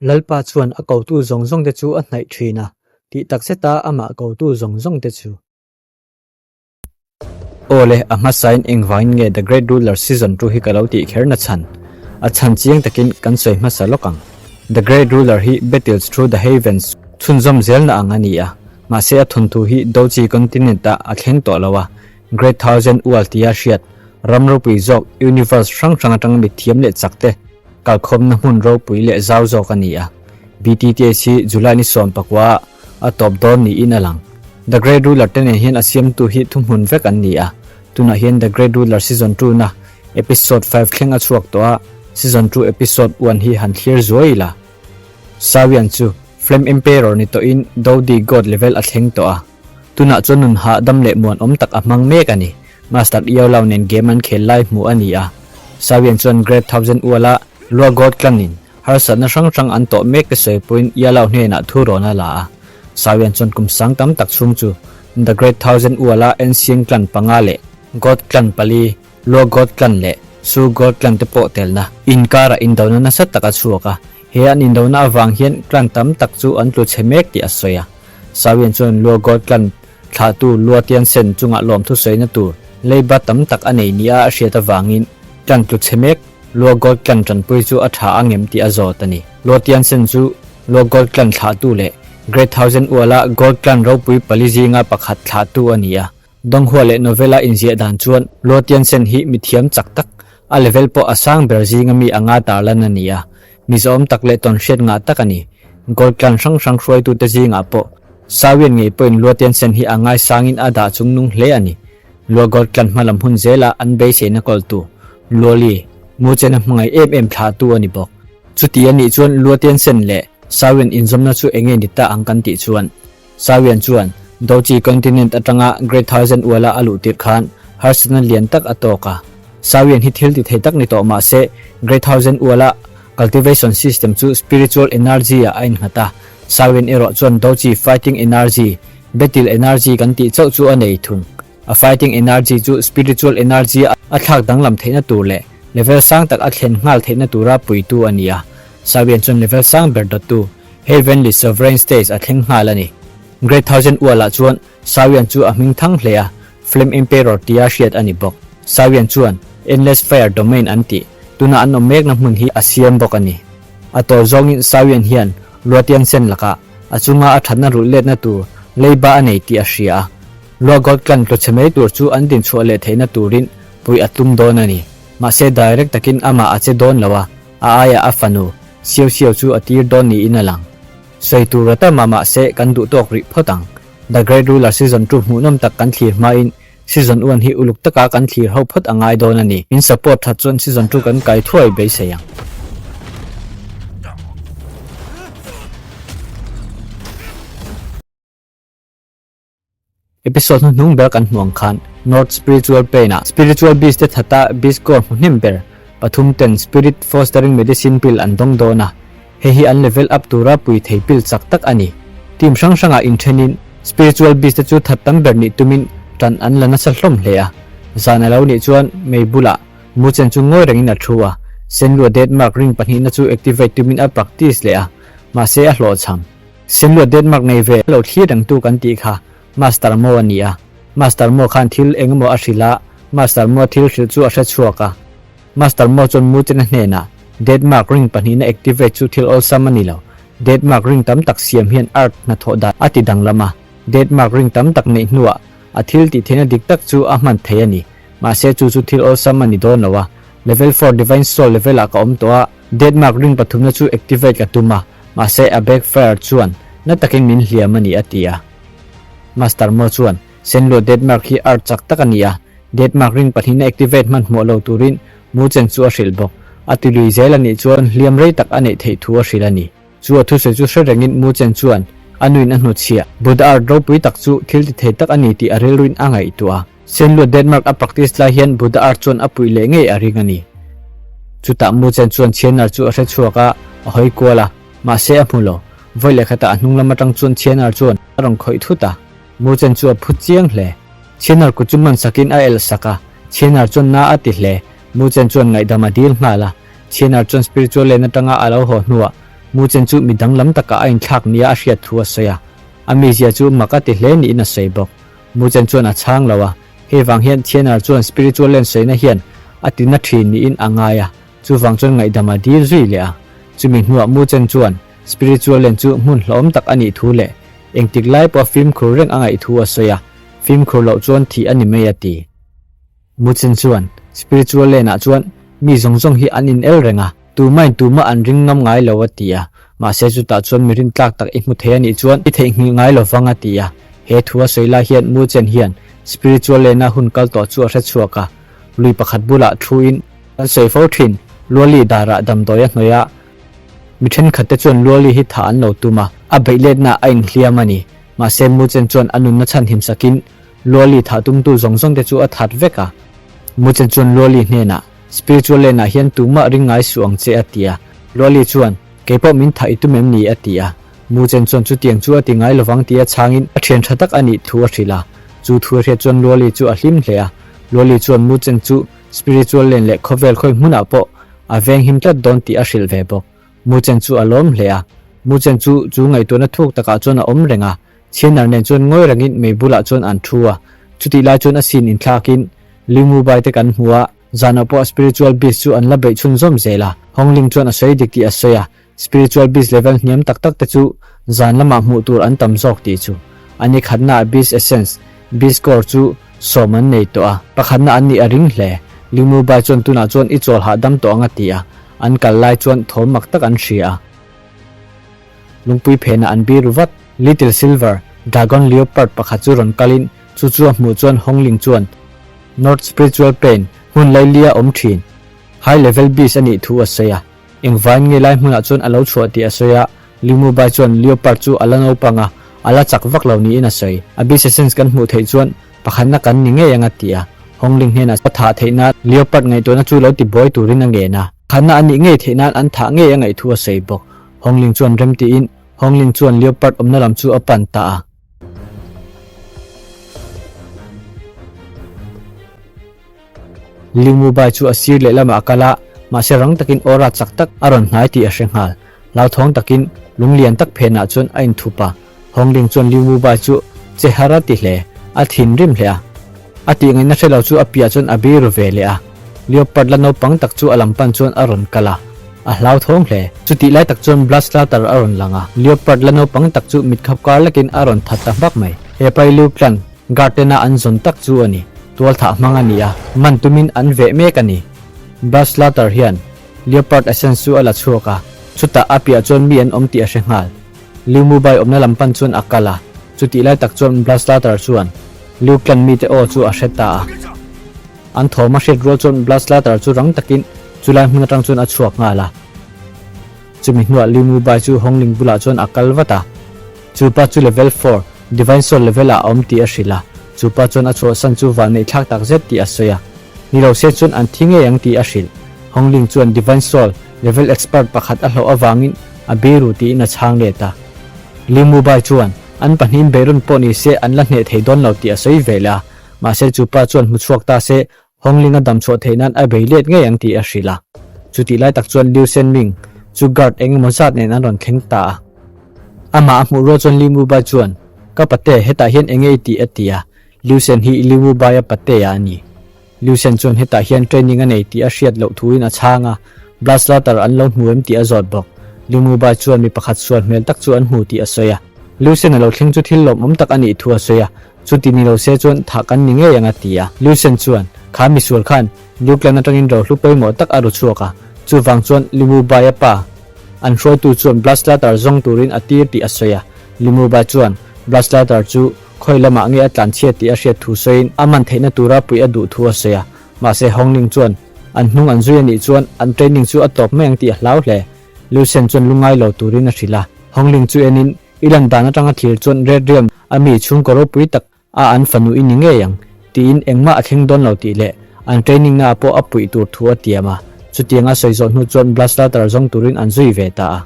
Lalpa chuan a kotu zawng zawngte chu a hnaih thin a, tih tak zeta amah kotu zawng zawngte chu. Aw le, a hmasain engvangin nge The Great Ruler Season 2 hi ka lo tih kher na chhan? A chhan chiang takin kan sawi hmasa lawk ang. The Great Ruler hi Battles Through the Heavens chhunzawm zelna ang a ni a, mahse a thawnthu hi Doji continent-ah a thleng tawh lo a, Great Thousand World tia hriat ram ropui zawk universe hrang hrang atanga mithiam leh chakte kalkhawmna hmun ropui leh zau zawk a ni a. BTTH hi July ni 14 ah a tawp dawn niin a lang. The Great Ruler te nen hian a siamtu hi thuhmun vek an ni a. Tunah hian The Great Ruler Season 2 na Episode 5 thleng a chhuak tawh a, Season 2 Episode 1 hi han thlir zuai ila. Sawian chu Flame Emperor ni tawhin Dodi God level a thleng tawh a. Tunah chuan nun hahdam leh muanawm tak a hmang mek a ni. Master Iao nen game an khel lai hmuh a ni a. Sawian chuan Great Thousand Uala Lua God Clan-in harsatna hrang hrang an tawh mek te sawi pawhin Iao hnenah thu rawn a la a. Sawian chuan kum sang tam tak chhung chu The Great Thousand Uala Ancient Clan panga leh God Clan pali, Lua God Clan leh Su God Clan te pawh telna inkarah indona nasa tak a chhuak a. He an indona avang hian clan tam tak chu an tlu chhe mek tih a sawi a. Sawian chuan Lua God Clan thlahtu Lua Tiansen chungah lawmthu sawina tur leiba tam tak a nei nia a hriat avangin clan tlu chhe mek Lua God Clan tanpui chu a tha angem tih a zawt a ni. Lua Tiansen chu Lua God Clan thlahtu leh Great Thousand Uala God Clan ropui pali zinga pakhat thlahtu a ni a. Donghua leh Novela inziah dan chuan Luo Tiansen hi mithiam chak tak, a level pawh a sang ber zinga mi anga tarlan a ni a. Mizawm tak leh tawnhriat ngah tak a ni. Gold clan hrang hrang hruaitute zingah pawh Sawian ngei pawhin Luo Tiansen hi a ngaisangin a dah chungnung hle a ni. Luo Gold clan hmalam hun zela an beiseina kawltu Luo Li, Mu Chen a hmangaih em em thlahtu a ni bawk. Chuti a nih chuan Luo Tiansen leh Sawian inzawmna chu enge ni ta ang kan tih chuan Sawian chuan Dochi continent atanga Great Thousand Uala a luh tirh khan harsatna lian tak a tawk a. Sawian hi thil ti thei tak ni tawh mah se Great Thousand Uala cultivation system chu spiritual energy ah a innghat a. Sawian erawh chuan Dochi fighting energy, battle energy kan tih chauh chu a nei thung. A fighting energy chu spiritual energy a thlak danglam theihna tur leh level sang tak a thlen nghal theihna tura puitu a ni a. Sawian chuan level sang ber dawttu Heavenly Sovereign stage a thleng nghal a ni. Great Thousand Ualah chuan Sawian chu a hming thang hle a, Flame Emperor tia hriat a ni bawk. Sawian chuan Endless Fire Domain an tih, tuna an awm mekna hmun hi a siam bawk a ni. A tawi zawngin Sawian hian Luatiansen lakah a chunga a thatna rulh letna tur leiba a nei tih a hria a. Lua God Clan tlu chhe mai tur chu an dinchhuah leh theihna turin puih a tum dawn a ni. Mahse direct takin amah a che dawn lo a, a aiah a fanu Siau Siau chu a tir dawn niin a lang. Sawi tur a tam a mahse kan duh tawk rih phawt ang. The Great Ruler Season 2 hmuhnawm tak kan thlir hmain Season 1 hi uluk taka kan thlir ho phawt a ngai dawn a ni. In support that chuan Season 2 kan kai thuai beisei ang. Episode hnuhnung ber kan hmuh ang khan North Spiritual Plane-ah Spiritual Beast te thata Beast Core hmu hnem ber pathum ten Spirit Fostering Medicine Pill an dawng dawn a, hei hi an level up tura pui thei pill chak tak a ni. Team hrang hrangah inthenin Spiritual Beast te chu that tam ber nih tumin tan an la nasa hlawm hle a, zan a lo nih chuan mei bulah mu chen chu ngawi rengin a thu a, Senlua Death Mark ring pahnihna chu activate tumin a practice leh a, mahse a hlawhchham. Senlua Denmark nei ve lo thlir rengtu kan tih kha Master Mo a ni a. Master Mo khan thil eng emaw a hrilh a, Master Mo thil hrilh chu a hre chhuak a. Master Mo chuan Muchen a hnenah, Denmark ring pahnihna activate chu thil awlsam a ni lo. Denmark ring tam tak siam hian art hnathawh dan a ti danglam a. Denmark ring tam tak neih hnuah a thil tih theihna dik tak chu a hman thei a ni. Mahse chu chu thil awlsam a ni dawn lo a. Level 4 Divine Soul level ah ka awm tawh a, Denmark ring pathumna chu activate ka tum a. Mahse a backfire chuan na takin min hliam a ni a ti a. Master Mo chuan Senluo Deathmark hi art chak tak a ni a, Deathmark ring pahnihna activate hmanhmawh lo turin Mu Chen chu a hrilh bawk. A ti lui zel a nih chuan hliam rei tak a neih theih thu a hrilh a ni. Chu a thusawi chu hre rengin Mu Chen chuan a nuin a hnutchhiah. Buddha art ropui tak chu thil ti thei tak a ni tih a rilruin a ngaihtuah a. Senluo Deathmark a practice lai hian Buddha art chuan a puih leh ngei a ring a ni. Chutah Mu Chen chuan Chianar chu a hre chhuak a, a hawi kual a, mahse a hmu lo. Vawi leh khatah a hnung lam atang chuan Chianar chuan a rawn khawih thut a. Mu Chen chu a phu chiang hle. Chianar kut chu man sakin a elh sak a, Chianar chuan na a ti hle. Mu Chen chuan ngaihdam a dil nghal a. Chianar chuan spiritual lane atanga a lo haw hnuah. Mu Chen chu mi danglam takah a inthlak nia a hriat thu a sawi a, a mizia chu mak a ti hle niin a sawi bawk. Mu Chen chuan a chhang lo a, hei vang hian Thianar chuan spiritual land sawina hian a ti na thin niin a ngai a, chuvang chuan ngaihdam a dil zui leh a. Chumi hnuah Mu Chen chuan spiritual land chu hmun hlawm tak a nih thu leh engtik lai pawha fimkhur reng a ngaih thu a sawi a, fimkhur loh chuan thih a ni mai a ti. Muchen chuan, Spiritual land ah chuan mi zawng zawng hi an in el reng a, tumain tumah an ring ngam ngai lo a ti a, mahse chutah chuan mi rintlak tak i hmu thei a nih chuan i theihnghilh ngai lo vang a ti a. He thu a sawi lai hian Muchen hian spiritual land a hun kal tawh chu a hre chhuak a, lui pakhat bulah thu in kan sawi fo thin, Luali darah damdawi a hnawih a, mi thenkhat te chuan Luali hi thah an lo tum a, a beih letna a inhliam a ni, mahse Muchen chuan a nunna chhanhim sakin Luali thah tumtu zawng zawng te chu a that vek a. Muchen chuan Luali hnenah, Spiritual land ah hian tumah ring ngai suh ang che a ti a. Luali chuan, Kei pawh min thah i tum em ni? a ti a. Muchen chuan chutiang chu a ti ngai lovang tia chhangin a thian tha tak a nih thu a hrilh a. Chu thu a hriat chuan Luali chu a hlim hle a. Luali chuan Muchen chu spiritual land leh khawvel khawi hmunah pawh a venghim tlat dawn tih a hrilh ve bawk. Muchen chu a lawm hle a. Muchen chu chu ngaihtuahna thuk takah chuan a awm reng a. Chhianar nen chuan ngawi rengin mei bulah chuan an thu a, chutih lai chuan a sin inthlakin Limu bai te kan hmu a, zanah pawh spiritual beast chu an la beih chhunzawm zel a, Hongling chuan a sawi dik tih a sawi a, spiritual beast level hniam tak tak te chu zan lamah hmuh tur an tam zawk tih chu. A ni khatnaah beast essence, beast core chu sawm an nei tawh a, pakhatna an nih a ring hle. Limu bai chuan tunah chuan i chawl hahdam tawh ang a ti a, an kal lai chuan thawm mak tak an hria a. Lungpui phenah an biru vat. Little Silver, Dragon Leopard pakhat chu rawn kalin chu chu a hmuh chuan Hongling chuan North Spiritual Plane hmun lailia awm thin, High Level Beast a nih thu a sawi a. Engvain nge lai hmunah chuan a lo chhuah tih a sawi a, Liu Mubai chuan Leopard chu a la naupang a, a la chak vak lo niin a sawi. A beast essence kan hmuh theih chuan pakhatna kan ni ngei ang a ti a, Hongling hnenah a thah theih nan Leopard ngaihtuahna chu lo tibuai turin a ngen a. Khatna a nih ngei theih nan an thah ngei a ngaih thu a sawi bawk. Hongling chuan rem tiin Hongling chuan Leopard awmna lam chu a pan ta a. Liu Mubai chu a sir lehlamah a kal a, mahse rang takin aura chak tak a rawn hnai tih a hre nghal. Hlauthawng takin lunglian tak phenah chuan a inthup a. Hongling chuan Liu Mubai chu che har a ti hle, a thinrim hle a. A tih ngaihna hre lo chu a piah chuan a biru ve leh a. Leopard la naupang tak chu a lam pan chuan a rawn kal a, a hlauthawng hle. Chutih lai tak chuan Blood Slaughter a rawn lang a, Leopard la naupang tak chu mitkhap kar lekin a rawn that ta hmak mai. He pai Liu Clan guard tena an zawn tak chu a ni. Tualthah hmang a ni a, man tumin an veh mek a ni. Blood Slaughter hian Leopard essence chu a la chhuak a, chutah a piah chuan mi an awm tih a hre nghal. Liu Mubai awmna lam pan chuan a kal a, chutih lai tak chuan Blaslater chuan Liu Clan mite aw chu a hre ta a. An thawm a hriat rual chuan Blaslater chu rang takin chulai hmun atang chuan a chhuak nghal a. Chumi hnuah Liu Mubai chu Hongling bulah chuan a kal vat a. Chu pa chu level four, Divine Soul level ah a awm tih a hrilh a, chu pa chuan a chhuahsan chu vanneih thlak tak zet tih a sawi a. Ni lo se chuan an thi ngei ang tih a hrilh. Hongling chuan Divine Soul level expert pakhat a hlauh avangin a biru tiin a chhang let a. Li Mubai chuan an pahnihin beirawn pawh ni se an la hneh thei dawn lo tih a sawi ve leh a, mahse chu pa chuan hmu chhuak ta se Hongling a dam chhuah theih nan a bei let ngei ang tih a hrilh a. Chutih lai tak chuan Liu Senming chu guard eng emaw zat nen an rawn thleng ta a. Amah a hmuh rual chuan Li Mubai chuan, Ka pate, hetah hian enge i tih? a ti a. Liu Sen hi Liu Mubaia patea a ni. Liu Sen chuan hetah hian training a nei tih a hriat loh thuin a chhang a, Blood Slaughter an lo hmu em tih a zawt bawk. Liu Mubai chuan mi pakhat sual hmel tak chu an hmu tih a sawi a. Liu Sen a lo thleng chu thil lawmawm tak a nih thu a sawi a, chuti ni lo se chuan thah kan ni ngei ang a ti a. Liu Sen chuan, Kha misual khan Liu Clan atangin rohlu pawimawh tak a ru chhuak a, chuvang chuan Liu Mubaia pa an hruaitu chuan Blood Slaughter zawng turin a tir tih a sawi a. Liu Mubai chuan Blood Slaughter chu Khawi lamah nge a tlanchhiat tih a hriat thu sawiin a man theihna tura puih a duh thu a sawi a. Mahse Hongling chuan an hnung an zui a nih chuan an training chu a tawp mai ang tih a hlau hle. Lucien chuan lungngai lo turin a hrilh a. Hongling chu enin i lan dan atanga thlir chuan Red Realm a mi chhungkaw ropui tak a an fanu i ni ngei ang tiin engmah a thleng dawn lo tih leh an training naah pawh a puih tur thu a tiam a. Chutianga sawi zawh hnu chuan Blaslater zawng turin an zui ve ta a.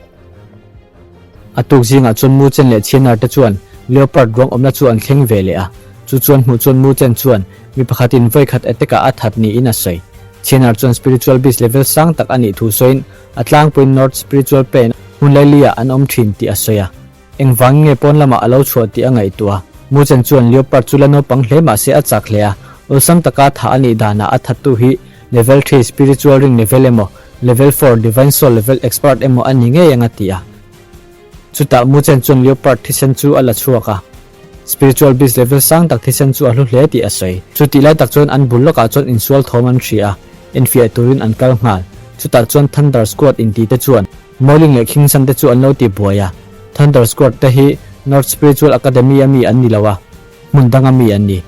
A tuk zingah chuan Mu Chen leh Chhianar te chuan Leopard ruang awmna chu an thleng ve leh a. Chu chuan hmuh chuan Mu Chen chuan mi pakhatin vawi khat attack ah a that niin a sawi. Chhianar chuan spiritual beast level sang tak a nih thu sawiin a tlangpuiin North Spiritual Plane. Hmun laili-ah an awm thin tih a sawi a. Engvangin nge pawn lamah a lo chhuah tih a ngaihtuah a. Muchen chuan Leopard chu la naupang hle mah se a chak hle a, awlsam taka thah a nih danah a thattu hi Level three Spiritual Ring level emaw, Level four Divine Soul level expert emaw a ni ngei ang a ti a. Chutah Muchen chuan Leopard thisen chu a la chhuak a. Spiritual Beast level sang tak thisen chu a hlu hle tih a sawi. Chutih lai tak chuan an bul lawkah chuan insual thawm an hria a, enfiah turin an kal nghal. Chutah chuan Thunder Squad inti te chuan Mawling leh Khingsan te chu an lo ti buai a. Thunder Squad te hi North Spiritual Academy a mi an ni lo a, hmun danga mi an ni.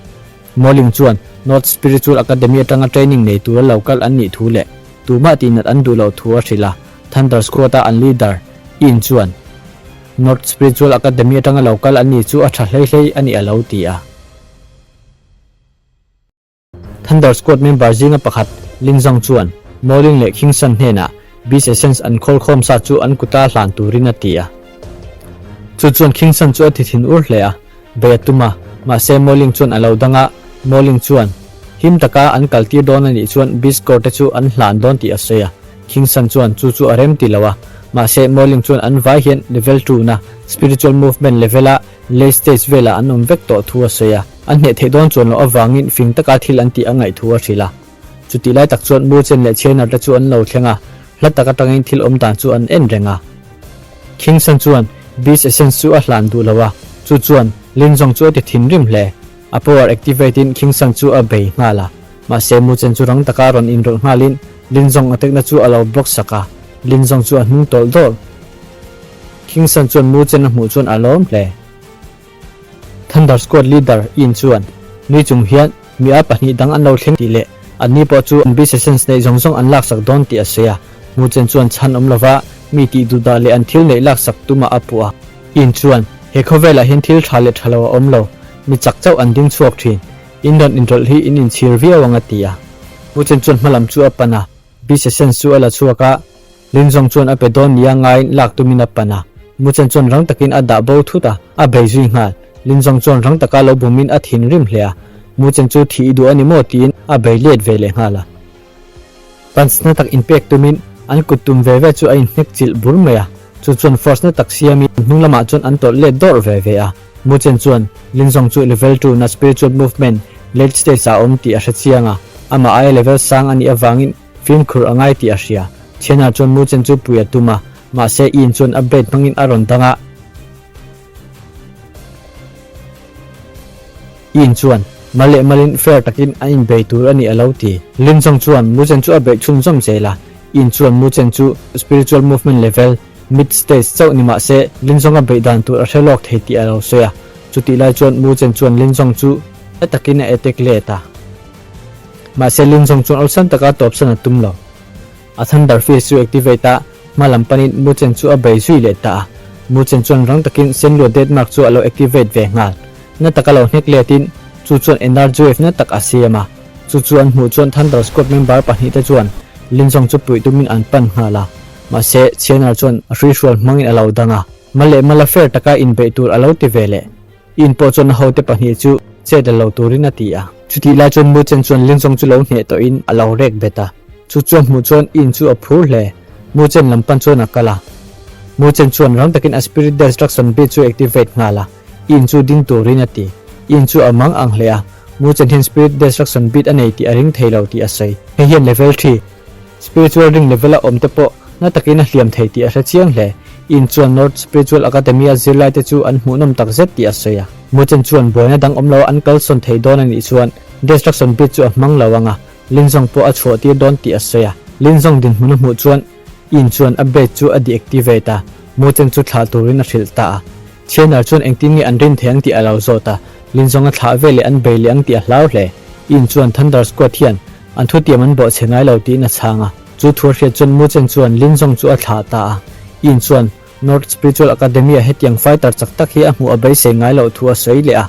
Mawling chuan North Spiritual Academy atanga training nei tura lo kal an nih thu leh tumah tihnat an duh loh thu a hrilh a. Thunder Squad a an leader, Ian chuan North Spiritual Academy atanga lo kal an nih chu a tha hlei hlei a ni a lo ti a. Thunder Squad member zinga pakhat Lin Zong chuan Mawling leh Khingsan hnenah Beast Essence an khawlkhawm sa chu an kuta hlan turin a ti a. Chu chuan Khingsan chu a ti thin ur hle a, bei a tum a, mahse Mawling chuan a lo dang a, Mawling chuan him taka an kaltir dawn a nih chuan Beast Core te chu an hlan dawn tih a sawi a. Khingsan chuan chu chu a rem ti lo a, mahse Mawling chuan an vai hian level two na Spiritual Movement level a late stage velah an awm vek tawh thu a sawi a, an hneh theih dawn chuan loh avangin fing taka thil an tih a ngaih thu a hrilh a. Chutih lai tak chuan Muchen leh Chhenar te chu an lo thleng a, hla tak atangin thil awm dan chu an en reng a. Khingsan chuan Beast Essence chu a hlan duh lo a, chu chuan Linzawng chu a ti thinrim hle. A power activate in Khingsan chu a bei nghal a, mahse Muchen chu rang taka rawn inrawlh nghalin Linzawng a tekna chu a lo block sak a, Linzawng chu a hnung tawlh dawlh. Khingsan chuan Muchen a hmuh chuan a lawm hle. Thunder Squad leader Ian chuan nui chung hian mi a pahnih dang an lo thleng tih leh anni pawh chu an beast essence neih zawng zawng an laksak dawn tih a sawi a. Muchen chuan chhan awm lova mi tih duh dah leh an thil neih laksak tumah a puh a. Ian chuan, He khawvelah hian thil tha leh tha lo a awm lo, mi chak chauh an ding chhuak thin. In rawn inrawlh hi in inchhir viau ang a ti a. Muchen chuan hmalam chu a pan a, beast essence chu a la chhuak a. Linzawng chuan a pe dawn nia ngaiin lak tumin a pan a, Muchen chuan rang takin a dah bo thut a, a bei zui nghal. Linzawng chuan rang taka lo bumin a thinrim hle a, Muchen chu thih i duh a ni maw tiin a bei let ve leh nghal a. Punch na tak inpek tumin an kut tum ve ve chu a inhnek chilh bur mai a, chu chuan force na tak siamin hnung lamah chuan an tawlh let dawrh ve ve a. Muchen chuan Linzawng chu level two na spiritual movement late stage ah a awm tih a hre chiang a, amah aia level sang a nih avangin Fimkhur a ngai tih a hria. Thiana chuan Muchen chu pui a tum a, mahse Ian chuan a blade hmangin a rawn dang a. Ian chuan, Mal leh malin fair takin an inbei tur a ni a lo ti. Lin Zong chuan Muchen chu a beih chhunzawm zel a. Ian chuan Muchen chu spiritual movement level, mid stage chauh ni mahse Lin Zong a beih dan tur a hre lawk thei tih a lo sawi a. Chutih lai chuan Muchen chuan Lin Zong chu a takin a attack let a. Mahse Lin Zong chuan awlsam taka tawpsan a tum lo. A Thunder Fist chu activate a, hma lam panin Mu Chen chu a bei zui leh ta a. Mu Chen chuan rang takin Senluo Death Mark chu a lo activate ve nghal. Na taka lo hnek letin chu chuan Energy Wave na tak a siam a. Chu chu an hmuh chuan Thunder Squad member pahnihte chuan Lin Zong chu puih tumin an pan nghal a. Mahse Chianar chuan a hruihrual hmangin a lo dang a. Mal leh mala fair taka inbeih tur a lo ti ve leh. In pawh chuan a hote pahnih chu chet la lo turin a ti a. Chutih lai chuan Mu Chen chuan Lingzawng chu lo hneh tawhin a lo rek bet a. Chu chuan hmuh chuan In chu a phur hle. Mu Chen lam pan chuan a kal a. Mu Chen chuan rang takin a Spirit Destruction Bead chu activate nghal a. In chu ding turin a ti. In chu a mang ang hle a. Mu Chen hian Spirit Destruction Bead a nei tih a ring thei lo tih a sawi. Hei hian Level three. Spiritual ring level a awm te pawh na takin a hliam thei tih a hre chiang hle. In chuan North Spiritual Academy a zirlai te chu an hmuhnawm tak zet tih a sawi a. Muchen chuan buaina dang awm lo an kalsawn thei dawn a nih chuan Destruction Beat chu a hmang lo ang a, Linzawng pawh a chhuah tir dawn tih a sawi a. Linzawng dinhmun a hmuh chuan In chuan a blade chu a deactivate a, Muchen chu thlah turin a hrilh ta a. Thianar chuan engtin nge an rin thei ang tih a lo zawt a, Linzawng a thlah ve leh an bei leh ang tih a hlau hle. In chuan Thunder Squad hian an thutiam an bawhchhe ngai lo tiin a chhang a. Chu thu a hriat chuan Muchen chuan Linzawng chu a thlah ta a. In chuan North Spiritual Academy-ah hetiang fighter chak tak hi a hmuh a beisei ngai loh thu a sawi leh a.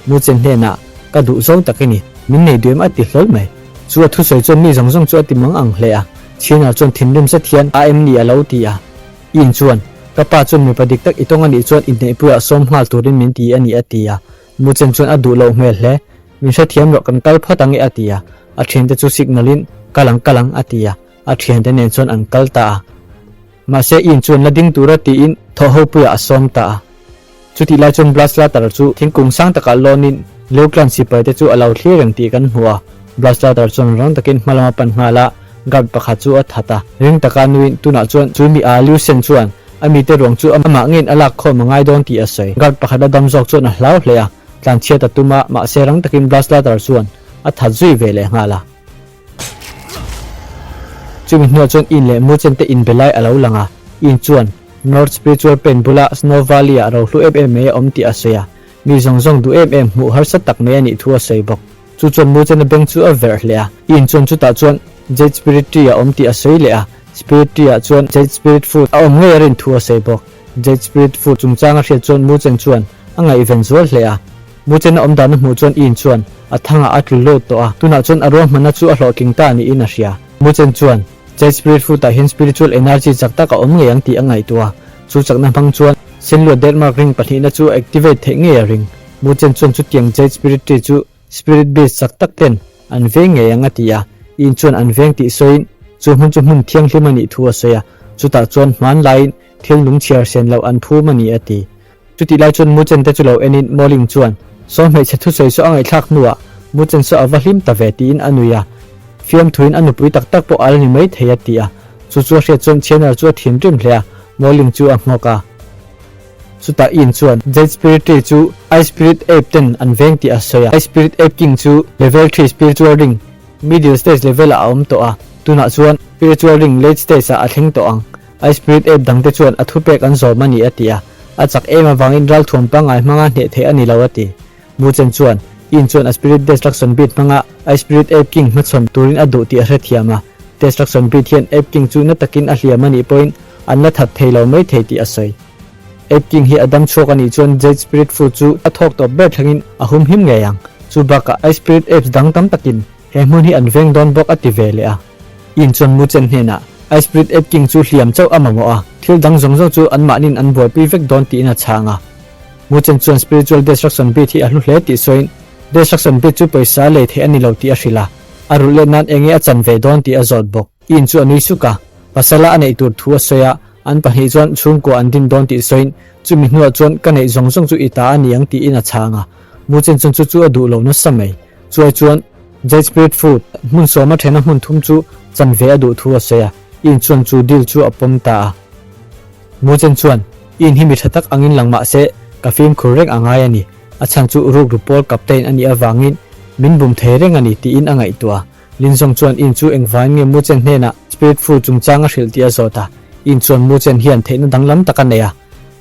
Muchen hnenah, Ka duh zawng tak i ni, min nei duh em a ti hlawl mai. Chu a thusawi chuan mi zawng zawng chu a ti mang ang hle a. Thianar chuan thinrim zet hian a em ni a lo ti a. In chuan, Ka pa chuan mipa dik tak i tawng a nih chuan inneihpuiah sawm nghal turin min ti a ni a ti a. Muchen chuan a duh loh hmel hle. Min hrethiam rawh kan kal phawt ang e a ti a. A thiante chu signal in, Kal ang kal ang a ti a. A thiante nen chuan an kal ta a. Mahse Ian chuan la ding tura tiin thawhhopuiah a sawm ta a. Chutih lai chuan Blaslater chu thingkung sang takah lawnin Leuklan sipai te chu a lo thlir reng tih kan hmu a. Blaslater chuan rang takin hma lama pan nghal a, guard pakhat chu a that a. Ring taka nuin tunah chuan chu mi a Lucien chuan a mite ruang chu amah ngeiin a lak khawm a ngai dawn tih a sawi. Guard pakhat a dam zawk chuan a hlau hle a, tlanchhiat a tum a, mahse rang takin Blaslater chuan a that zui ve leh nghal a. Chumi hnuah chuan in leh Muchen te inbe lai a lo lang a, in chuan North Spiritual Plain bula Snow Valley ah rohlu em em mai a awm tih a sawi a, mi zawng zawng duh em em hmuh harsa tak mai a nih thu a sawi bawk. Chu chuan Muchen a beng chu a verh hle a, in chuan chutah chuan Jade Spirit Tree a awm tih a sawi leh a, Spirit Tree ah chuan Jade Spirit Fruit a awm ngei a rin thu a sawi bawk. Jade Spirit Fruit chungchang a hriat chuan Muchen chuan a ngaihven zual hle a. Muchen a awm dan a hmuh chuan Ian chuan a thangah a tlu lut tawh a, tunah chuan a ruahmanna chu a hlawhtling ta niin a hria. Muchen chuan Jade Spirit Fruit-ah hian spiritual energy chak tak a awm ngei ang tih a ngaihtuah a, chu chakna hmang chuan Senluat Deathmark ring pahnihna chu a activate theih ngei a ring. Muchen chuan chutiang Jade Spirit Tree chu Spirit Beast chak tak ten an veng ngei ang a ti a, Ian chuan an veng tih sawiin chu hmun chu hmun thianghlim a nih thu a sawi a, chutah chuan hmanlaiin thil nung chhiar sen loh an phum a ni a ti. Chutih lai chuan Muchen te chu lo enin Mawling chuan, Saw hmeichhe thusawi saw a ngaihthlak hnuah Muchen saw a va hlim ta ve tiin a nui a. Fiamthuin a nupui tak tak pawh a la ni mai thei a ti a. Chu chu a hriat chuan Chhianar chu a thinrim hle a, Mawling chu a nghawk a. Chutah Ian chuan Jade Spirit Tree chu Ice Spirit Ape ten an veng tih a sawi a. Ice Spirit Ape King chu Level Three Spiritual Ring, Middle Stage level ah a awm tawh a, tunah chuan Spiritual Ring Late Stage ah a thleng tawh ang. Ice Spirit Ape dangte chuan a thupek an zawm a ni a ti a, a chak em avangin ralthuam pangngai hmanga hneh theih a ni lo a ti. Muchen chuan, Yin chuan a Spirit Destruction Beat hmanga Ice Spirit Ape King hmachhawn turin a duh tih a hrethiam a, Destruction Beat hian Ape King chu na takin a hliam a nih pawhin an la that thei lo mai thei tih a sawi. Ape King hi a dam chhuak a nih chuan Jade Spirit Fruit chu a thawk tawp ber thlengin a humhim ngei ang. Chu bakah Ice Spirit Apes dang tam takin He hmun hi an veng dawn bawk a ti ve leh a. Yin chuan Muchen hnenah Ice Spirit Ape King chu hliam chauh a mamawh a, thil dang zawng zawng chu anmahniin an buaipui vek dawn tiin a chhang a. Muchen chuan Spiritual Destruction Bead hi a hlu hle tih sawiin Destruction Bead chu pawisa lei theih a ni lo tih a hrilh a, a rulh let nan enge a chan ve dawn tih a zawt bawk. Yin chu a nui suk a, pasala a neih tur thu a sawi a, an pahnih chuan chhungkua an din dawn tih sawiin chumi hnuah chuan ka neih zawng zawng chu i ta a ni ang tiin a chhang a. Muchen chuan chu chu a duh lo nasa mai. Chuai chuan Jade Spirit Fruit hmun sawma thena hmun thum chu chan ve a duh thu a sawi a, Ian chuan chu deal chu a pawm ta a. Muchen chuan, Ian hi mi tha tak angin lang mah se, ka fimkhur reng a ngai a ni. A chhan chu rukru pawl captain a nih avangin min bum thei reng a ni tiin a ngaihtuah a. Lin Zong chuan Ian chu engvangin nge Muchen hnenah Spirit Fruit chungchang a hrilh tih a zawt a. Ian chuan Muchen hian theihna danglam tak a nei a.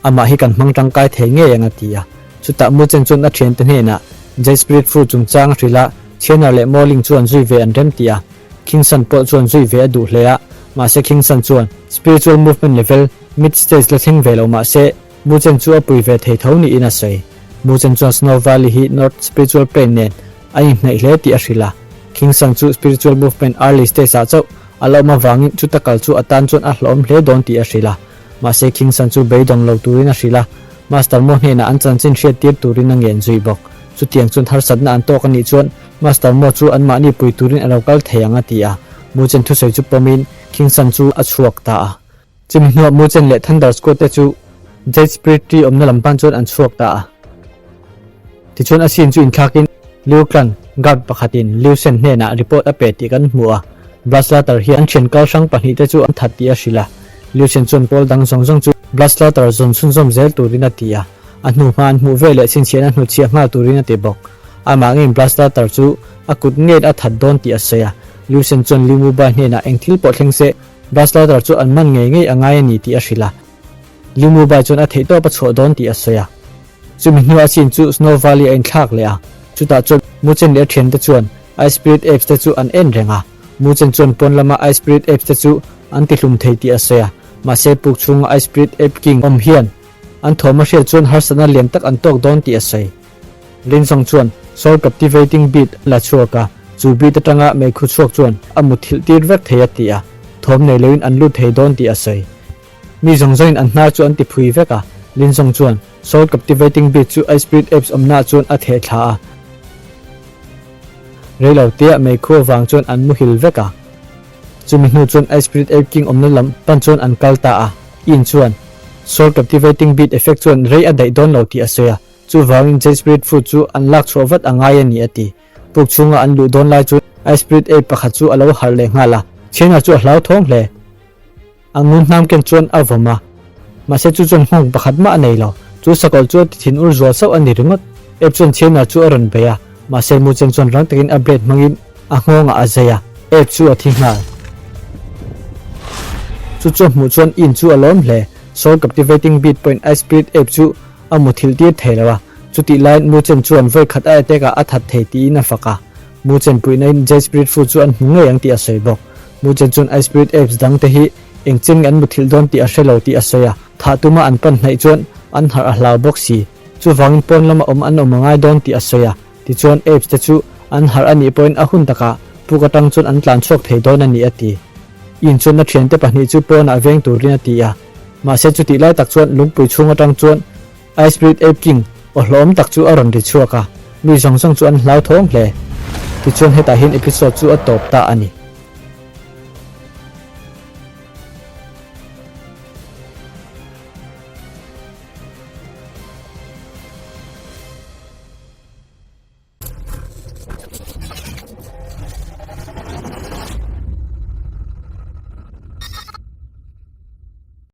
Amah hi kan hmang tangkai thei ngei ang a ti a. Chutah Muchen chuan a thiante hnenah Jade Spirit Fruit chungchang a hrilh a, Thianar leh Mawling chuan zui ve an rem ti a. Khingsan pawh chuan zui ve a duh hle a, mahse Khingsan chuan Spiritual Movement level mid stage la thleng ve lo mahse Muchen chu a pui ve thei tho niin a sawi. Muchen chuan Snow Valley hi North Spiritual Plain nen a inhnaih hle tih a hrilh a. Khingsan chu Spiritual Movement early stage ah chauh a la awm avangin chuta kal chu a tan chuan a hlauhawm hle dawn tih a hrilh a. Mahse Khingsan chu beidawng lo turin a hrilh a, Master Mo hnenah an chanchin hriat tir turin a ngen zui bawk. Chutiang chuan harsatna an tawk a nih chuan Master Mo chu anmahni pui turin a lo kal thei ang a ti a. Muchen thusawi chu pawmin Khingsan chu a chhuak ta a. Chumi hnuah Muchen leh Thunder Squad te chu Jade Spirit Tree awmna lam pan chuan an chhuak ta a. Tichuan a scene chu inthlakin Liu Clan guard pakhatin Liu Shen hnenah report a pe tih kan hmu a, Blaslater hian an thian kal hrang pahnihte chu an that tih a hrilh a. Liu Shen chuan pawl dang zawng zawng chu Blaslater zawn chhunzawm zel turin a ti a, a hnu hma an hmuh veleh chhinchhiahna hnutchhiah nghal turin a ti bawk. Amah ngeiin Blaslater chu a kut ngeiin a that dawn tih a sawi a, Liu Shen chuan Liu Mubai hnenah eng thil pawh thleng se Blaslater chu an man ngei ngei a ngai a ni tih a hrilh a. Liu Mubai chuan a theihtawp a chhuah dawn tih a sawi a. Chumi hnuah chin chu Snow Valley a inthlak leh a, chutah chuan Muchen leh a thiante chuan Ice Spirit Apes te chu an en reng a. Muchen chuan pawn lama Ice Spirit Apes te chu an tihlum thei tih a sawi a, mahse puk chhunga Ice Spirit Ape King awm hian an thawm a hriat chuan harsatna lian tak an tawk dawn tih a sawi. Lin Song chuan Soul Captivating Bead a la chhuak a, chu bead atanga meikhu chhuak chuan a mutthilh tir vek thei a ti a, thawm nei loin an lut thei dawn tih a sawi. Mi zawng zawngin an hnar chu an ti phui vek a, Lin Zong chuan Soul Captivating Bead chu Ice Spirit Apes awmnaah chuan a theh thla a. Reilo tia meikhu avang chuan an muhil vek a. Chumi hnu chuan Ice Spirit Ape King awmna lam pan chuan an kal ta a. Yin chuan Soul Captivating Beat effect chuan rei a daih dawn lo tih a sawi a, chuvangin Jade Spirit Fruit chu an lak chhuah vat a ngai a ni a ti. Puk chhunga an luh dawn lai chuan Ice Spirit Ape pakhat chu a lo harh leh nghal a, Chhena chu a hlauthawng hle. A ngun hnam ken chuan a vawm a, mahse chu chuan nghawng pakhat mah a nei lo. Chu sakawlh chu a ti thin ur zual sauh a ni ringawt. Ape chuan Chhena chu a rawn bei a, mahse Muchen chuan rang takin a blade hmangin a nghawngah a zai a, Ape chu a thi nghal. Chu chu a hmuh chuan In chu a lawm hle. Soul Captivating Beat pawhin Ice Spirit Ape chu a mu thilh tir thei lo a, chutih laiin Muchen chuan vawi khat a attack ah a that thei tiin a fak a. Muchen puihna in Jade Spirit Fruit chu an hmu ngei ang tih a sawi bawk. Muchen chuan Ice Spirit Apes dang te hi eng chen nge an mu thilh dawn tih a hre lo tih a sawi a, thah tuma an pan hnaih chuan an harh a hlau bawk si. Chuvangin pawn lama awm an awm a ngai dawn tih a sawi a, tichuan Apes te chu an harh a nih pawhin a hun takah puk atang chuan an tlan chhuak thei dawn a ni a ti. Inchuanna thiante pahnih chu pawnah veng turin a ti a, mahse chutih lai tak chuan lungpui chhung atang chuan Ice Spirit Ape King aw hlawm tak chu a rawn ri chhuak a, mi zawng zawng chu an hlauthawng hle. Tichuan hetah hian episode chu a tawp ta a ni.